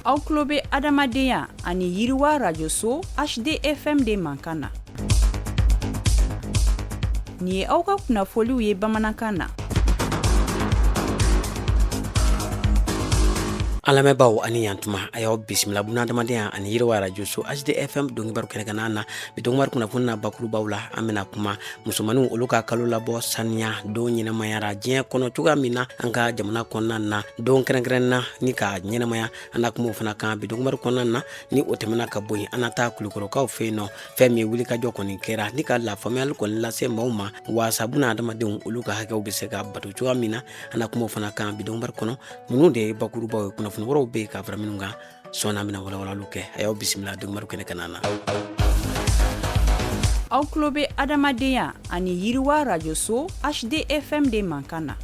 Aw tulo bɛ adamadenya ani yiriwa rajoso HDFM de mankan na. Nin ye aw ka kunnafoliw ye bamanankan na. An lamɛnbaaw ani yantuma, a y'aw bisimila bunadamadenya ani yiriwa arajoso HDFM donkibaru kɛnɛkanna na. Bi donkibaru kunnafoni na, bakurubaw la, an bɛna kuma musomaninw olu ka kalo labɔ saniya don ɲɛnamayara diɲɛ kɔnɔ cogoya min na, an ka jamana kɔnɔna na don kɛrɛnkɛrɛnna ni ka ɲɛnamaya. An na kuma o fana kan bi donkibaru kɔnɔna na. Ni o tɛmɛna ka bɔ yen, an na taa Kulukɔrɔkaw fɛ yen nɔ. Fɛn min ye wulikajɔ kɔni kɛra ni ka lafaamuyali kɔni lase maaw ma waasa buna adamadenw olu ka hakɛw bɛ se ka bato cogoya min na, an na kuma o fana kan bi donkibaru kɔnɔ. Ninnu de ye bakurubaw ye. Kunnafoni wɛrɛw bɛ yen ka fara minnu kan sɔɔni, an bɛna walawalaliw kɛ. A y'aw bisimila donkibaru kɛnɛ kanna na. Aw tulo bɛ adamadenya ani yiriwa rajoso HDFM de mankan na.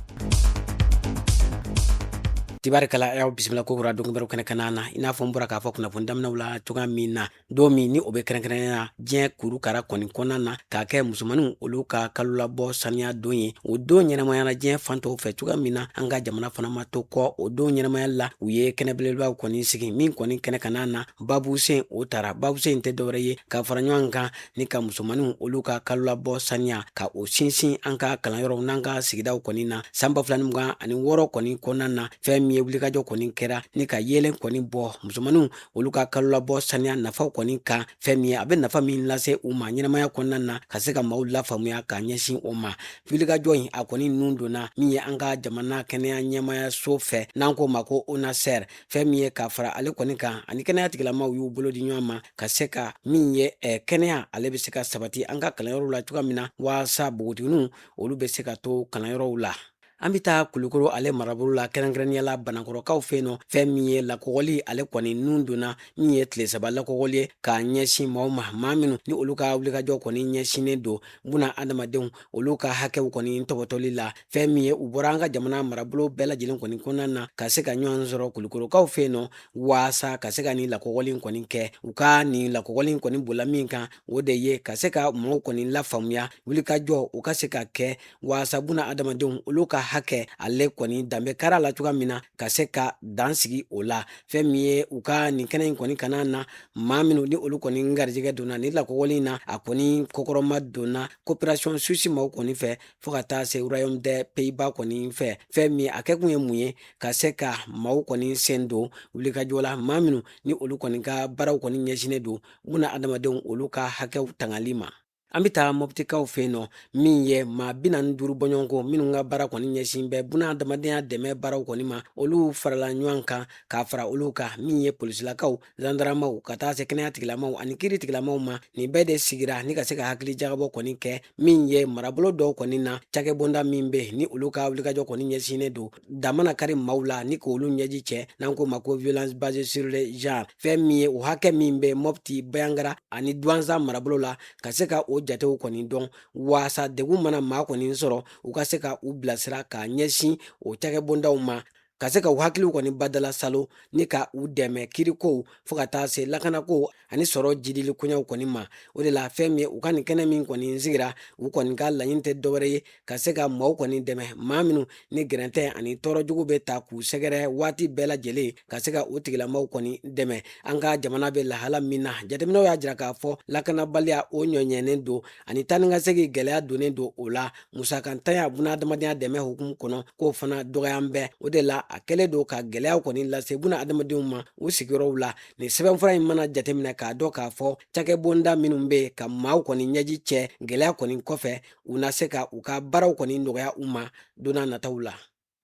Tibarikala, a y'aw bisimila kokura donkibaru kɛnɛ kanna na. I n'a fɔ n bɔra k'a fɔ kunnafoni daminɛw la cogoya min na, don min ni o bɛ kɛrɛnkɛrɛnnenya na diɲɛ kurukara kɔni kɔnɔna na k'a kɛ musomaninw olu ka kalolabɔ saniya don ye, o don ɲɛnamayara diɲɛ fan tɔw fɛ cogoya min na, an ka jamana fana ma to kɔ o don ɲɛnamayali la. U ye kɛnɛ belebelebaw kɔni sigi min kɔni kɛnɛ kanna na, babusen o tara. Babusen tɛ dɔwɛrɛ ye ka fara ɲɔgɔn kan ni ka musomaninw olu ka kalolabɔ saniya ka o sinsin an ka kalanyɔrɔw n'an ka sigidaw kɔni na. San 2026 kɔni kɔnɔna na, fɛn min ye wulikajɔ kɔni kɛra ni ka yeelen kɔni bɔ musomaninw olu ka kalolabɔ saniya nafaw kɔni kan, fɛn min ye a bɛ nafa min lase u ma ɲɛnamaya kɔnɔna na, ka se ka maaw lafaamuya ka ɲɛsin o ma. Wulikajɔ in a kɔni nun donna min ye an ka jamana kɛnɛya ɲɛmaayaso fɛ, n'an k'o ma ko ONASER. Fɛn min ye ka fara ale kɔni kan ani kɛnɛya tigilamaw y'u bolo di ɲɔgɔn ma ka se ka min ye kɛnɛya ale bɛ se ka sabati an ka kalanyɔrɔw la cogoya min na, waasa npogotigininw olu bɛ se ka to kalanyɔrɔw la. An bɛ taa Kulukoro ale marabolo la, kɛrɛnkɛrɛnnenya la Banankɔrɔkaw fɛ yen nɔ. Fɛn min ye lakɔgɔli ale kɔni nun donna min ye tile 3 lakɔgɔli ye k'a ɲɛsin maaw ma, maa minnu ni olu ka wulikajɔ kɔni ɲɛsinnen don buna adamadenw olu ka hakɛw kɔni tɔbɔtɔli la. Fɛn min ye u bɔra an ka jamana marabolo bɛɛ lajɛlen kɔni kɔnɔna na ka se ka ɲɔgɔn sɔrɔ Kulukorokaw fɛ yen nɔ waasa ka se ka nin lakɔgɔli kɔni kɛ. U ka nin lakɔgɔli kɔni bola min kan, o de ye ka se ka maaw kɔni lafaamuya wulikajɔ u ka se ka kɛ waasa buna adamadenw olu ka hakɛ ale kɔni danbe kara la cogoya min na, ka se ka dan sigi o la. Fɛn min ye u ka nin kɛnɛ in kɔni kana na, maa minnu ni olu kɔni garijɛgɛ donna nin lakɔgɔli in na, a kɔni kɔkɔrɔma donna coopération suisse maaw kɔni fɛ fo ka taa se royaume des Pays-Bas kɔni fɛ. Fɛn min a kɛkun ye mun ye? Ka se ka maaw kɔni sen don wulikajɔ la, maa minnu ni olu kɔni ka baaraw kɔni ɲɛsinnen don buna adamadenw olu ka hakɛw tangali ma. An bɛ taa Mɔptikaw fɛ yen nɔ. Min ye maa 45 bɔɲɔgɔnko minnu ka baara kɔni ɲɛsin bɛ buna adamadenya dɛmɛ baaraw kɔni ma, olu farala ɲɔgɔn kan k'a fara olu kan min ye polisilakaw, zandaramaw, ka taa se kɛnɛya tigilamaw ani kiiri tigilamaw ma. Nin bɛɛ de sigira ni ka se ka hakili jagabɔ kɔni kɛ min ye marabolo dɔw kɔni na, cakɛbonda min bɛ ni olu ka wulikajɔ kɔni ɲɛsinnen don damana kari maaw la ni k'olu ɲɛji cɛ, n'an k'o ma ko violence basée sur le genre. Fɛn min ye o hakɛ min bɛ Mɔpti, Bayangara ani Duwanza marabolo la, ka se ka o jatew kɔni dɔn waasa degun mana maa kɔni sɔrɔ, u ka se ka u bilasira k'a ɲɛsin o cakɛbondaw ma, ka se ka u hakiliw kɔni badala salo ni ka u dɛmɛ kirikow fo ka taa se lakanako ani sɔrɔ jidili koɲɛw kɔni ma. O de la, fɛn min ye u ka nin kɛnɛ min kɔni sigira, u kɔni ka laɲini tɛ dɔwɛrɛ ye ka se ka maaw kɔni dɛmɛ, maa minnu ni gɛrɛntɛ ani tɔɔrɔ jugu bɛ ta k'u sɛgɛrɛ waati bɛɛ lajɛlen, ka se ka o tigilamaw kɔni dɛmɛ. An ka jamana bɛ lahala min na, jateminɛw y'a jira k'a fɔ lakanabaliya o ɲɔɲɛnen don ani taa ni ka segin gɛlɛya donnen don o la, musakantanya buna adamadenya dɛmɛ hukumu kɔnɔ k'o fana dɔgɔya bɛ. O de la a kɛlen don ka gɛlɛyaw kɔni lase buna adamadenw ma u sigiyɔrɔw la. Nin sɛbɛnfura in mana jateminɛ k'a dɔn k'a fɔ cakɛbonda minnu bɛ ka maaw kɔni ɲɛji cɛ gɛlɛya kɔni kɔfɛ, u na se ka u ka baaraw kɔni nɔgɔya u ma don n'a nataw la.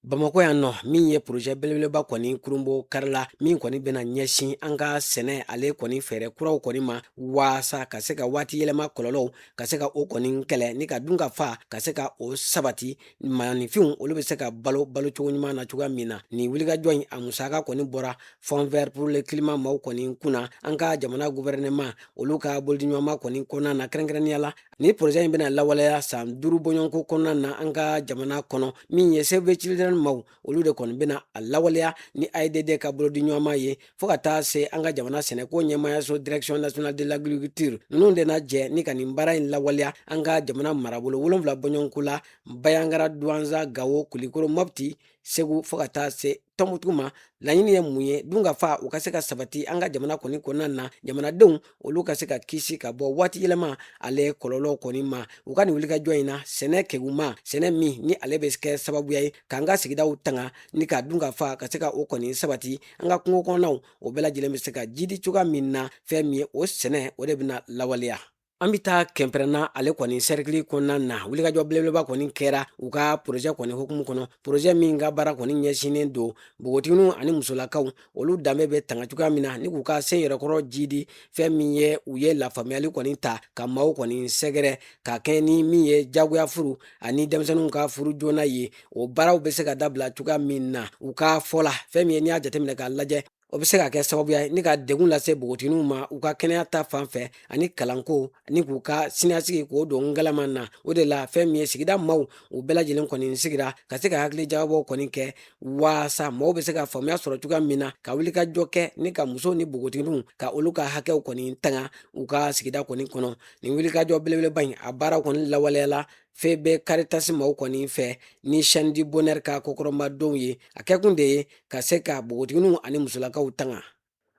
Bamakɔ yan nɔ, min ye porozɛ belebeleba kɔni kurunbon karila min kɔni bɛna ɲɛsin an ka sɛnɛ ale kɔni fɛɛrɛ kuraw kɔni ma waasa ka se ka waati yɛlɛma kɔlɔlɔw ka se ka o kɔni kɛlɛ ni ka dun ka fa ka se ka o sabati, maaninfinw olu bɛ se ka balo balo cogo ɲuman na cogoya min na. Nin wulikajɔ in a musaka kɔni bɔra Fonds vert pour le climat maaw kɔni kunna, an ka jamana gouvernement olu ka bolodiɲɔgɔnma kɔni kɔnɔna na. Kɛrɛnkɛrɛnnenya la, ni porozɛ in bɛna lawaleya san 5 bɔɲɔgɔnko kɔnɔna na an ka jamana kɔnɔ. Min ye Save the Children maaw, olu de kɔni bɛna a lawaleya ni AIDD ka bolodiɲɔgɔnma ye fo ka taa se an ka jamana sɛnɛko ɲɛmaayaso, Direction nationale de l'agriculture. Ninnu de na jɛ ni ka nin baara in lawaleya an ka jamana marabolo 7 bɔɲɔgɔnko la: Bayangara, Duwanza, Gawo, Kulikoro, Mɔpti, Segu fo ka taa se Tɔnbukutu ma. Laɲini ye mun ye? Dunkafa u ka se ka sabati an ka jamana kɔni kɔnɔna na, jamanadenw olu ka se ka kisi ka bɔ waati yɛlɛma ale kɔlɔlɔ kɔni ma. U ka nin wulikajɔ in na, sɛnɛ keguma, sɛnɛ min ni ale bɛ kɛ sababuya ye k'an ka sigidaw tanga ni ka dunkafa ka se ka o kɔni sabati, an ka kungo kɔnɔnaw o bɛɛ lajɛlen bɛ se ka jidi cogoya min na, fɛn min ye o sɛnɛ, o de bɛna lawaleya. An bɛ taa Kɛnpɛrɛnna ale kɔni sɛrikili kɔnɔna na. Wulikajɔ belebeleba kɔni kɛra u ka porozɛ kɔni hukumu kɔnɔ, porozɛ min ka baara kɔni ɲɛsinnen don npogotigininw ani musolakaw olu danbe bɛ tanga cogoya min na ni k'u ka sen yɛrɛkɔrɔ jidi. Fɛn min ye, u ye lafaamuyali kɔni ta ka maaw kɔni sɛgɛrɛ ka kɛ ni min ye jagoya furu ani denmisɛnninw ka furu joona ye, o baaraw bɛ se ka dabila cogoya min na. U ka fɔ la, fɛn min ye, n'i y'a jateminɛ k'a lajɛ, o bɛ se ka kɛ sababuya ye ni ka degun lase npogotigininw ma u ka kɛnɛya ta fan fɛ ani kalanko ni k'u ka siniɲɛsigi k'o don ngalama na. O de la, fɛn min ye, sigida maaw u bɛɛ lajɛlen kɔni sigira ka se ka hakili jagabɔ kɔni kɛ waasa maaw bɛ se ka faamuya sɔrɔ cogoya min na ka wulikajɔ kɛ ni ka musow ni npogotigininw ka olu ka hakɛw kɔni tanga u ka sigida kɔni kɔnɔ. Nin wulikajɔ belebeleba in, a baara kɔni lawaleyala FEB Caritas maaw kɔni fɛ ni Chaîne du Bonheur ka kɔkɔrɔmadonw ye. A kɛkun de ye ka se ka npogotigininw ani musolakaw tanga.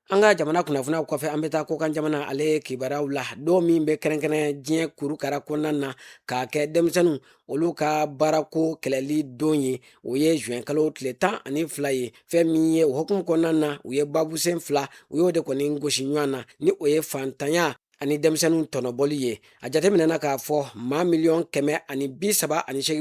An ka jamana kunnafoniyaw kɔfɛ, an bɛ taa kɔkan jamana ale kibaruyaw la. Don min bɛ kɛrɛnkɛrɛn diɲɛ kurukara kɔnɔna na k'a kɛ denmisɛnninw olu ka baarako kɛlɛli don ye, o ye juin kalo tile 12 ye. Fɛn min ye, o hukumu kɔnɔna na, u ye babusen fila, u y'o de kɔni gosi ɲɔgɔn na, ni o ye fantanya ani denmisɛnninw tɔnɔbɔli ye. A jateminɛna k'a fɔ maa 138 miliyɔn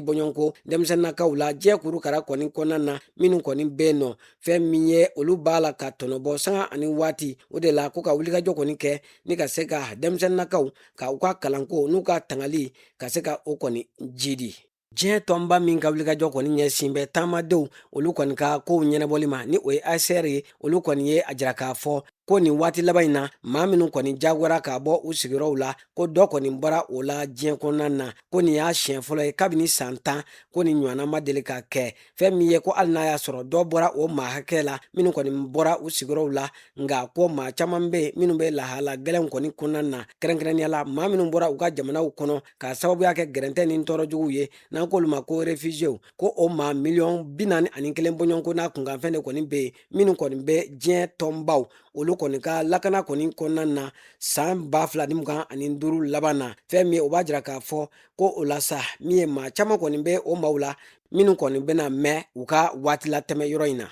bɔɲɔgɔnko denmisɛnninnakaw la diɲɛ kurukara kɔni kɔnɔna na, minnu kɔni bɛ yen nɔ, fɛn min ye, olu b'a la ka tɔnɔbɔ sanga ani waati. O de la ko ka wulikajɔ kɔni kɛ ni ka se ka denmisɛnninnakaw ka u ka kalanko n'u ka tangali ka se ka o kɔni jidi. Diɲɛ tɔnba min ka wulikajɔ kɔni ɲɛsin bɛ taamadenw olu kɔni ka kow ɲɛnabɔli ma, ni o ye HCR ye, olu kɔni ye a jira k'a fɔ ko nin waati laban in na, maa minnu kɔni jagoyara ka bɔ u sigiyɔrɔw la, ko dɔ kɔni bɔra o la diɲɛ kɔnɔna na, ko nin y'a siɲɛ fɔlɔ ye kabini san 10 ko nin ɲɔgɔnna ma deli ka kɛ. Fɛn min ye, ko hali n'a y'a sɔrɔ dɔ bɔra o maa hakɛ la minnu kɔni bɔra u sigiyɔrɔw la, nka ko maa caman bɛ yen minnu bɛ lahala gɛlɛnw kɔni kɔnɔna na, kɛrɛnkɛrɛnnenya la maa minnu bɔra u ka jamanaw kɔnɔ k'a sababuya kɛ gɛrɛntɛ ni tɔɔrɔ juguw ye, n'an k'olu ma ko réfugiés, ko o maa 41 miliyɔn bɔɲɔgɔnko n'a kunkanfɛn de kɔni bɛ yen minnu kɔni bɛ diɲɛ tɔnbaw olu kɔni ka lakana kɔni kɔnɔna na san 2025 laban na. Fɛn min ye, o b'a jira k'a fɔ ko o la sa, min ye, maa caman kɔni bɛ o maaw la minnu kɔni bɛna mɛn u ka waati latɛmɛ yɔrɔ in na.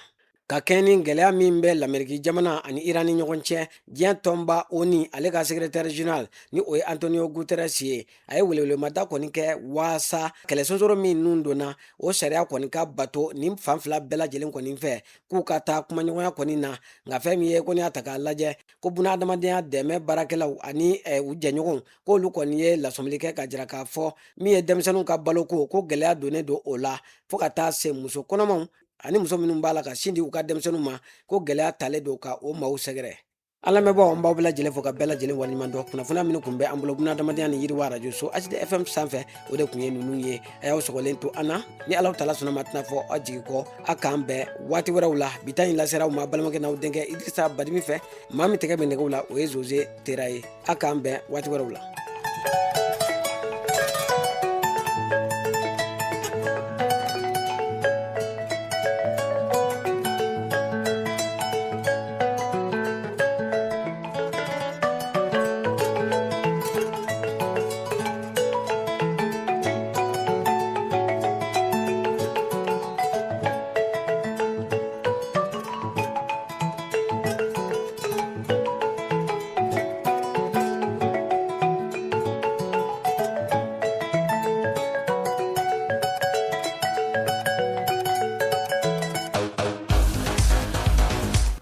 Ka kɛɲɛ ni gɛlɛya min bɛ Lameriki jamana ani Iran ni ɲɔgɔn cɛ, diɲɛ tɔnba ONU ale ka secrétaire général, ni o ye Antonio Guterres ye, a ye welewelemada kɔni kɛ waasa kɛlɛ sonsoro min nun donna, o sariya kɔni ka bato nin fan fila bɛɛ lajɛlen kɔni fɛ, k'u ka taa kumaɲɔgɔnya kɔni na. Nka fɛn min ye, ko n'i y'a ta k'a lajɛ, ko bunahadamadenya dɛmɛ baarakɛlaw ani u jɛɲɔgɔnw, k'olu kɔni ye lasɔmili kɛ ka jira k'a fɔ min ye denmisɛnninw ka baloko ko gɛlɛya donnen don o la, fo ka taa se muso kɔnɔmaw ani muso minnu b'a la ka sin di u ka denmisɛnninw ma, ko gɛlɛya talen don ka o maaw sɛgɛrɛ. An lamɛnbaaw, an b'aw bɛɛ lajɛlen fo ka bɛɛ lajɛlen waleɲuman dɔn. Kunnafoniya minnu tun bɛ an bolo bunahadamadenya ni yiriwa arajo so HD FM sanfɛ, o de tun ye ninnu ye. A y'aw sɔgɔlen to an na. Ni Ala tala sɔnna ma, tɛna fɔ aw jigi kɔ. A k'an bɛn waati wɛrɛw la. Bi ta in lasera aw ma balimakɛ n'aw denkɛ Idirisa Badimi fɛ. Maa min tɛgɛ bɛ nɛgɛw la, o ye Zoze Tera ye. A k'an bɛn waati wɛrɛw la.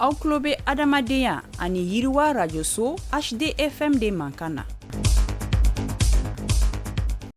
Aw tulo bɛ adamadenya ani yiriwa arajoso HDFM de mankan na.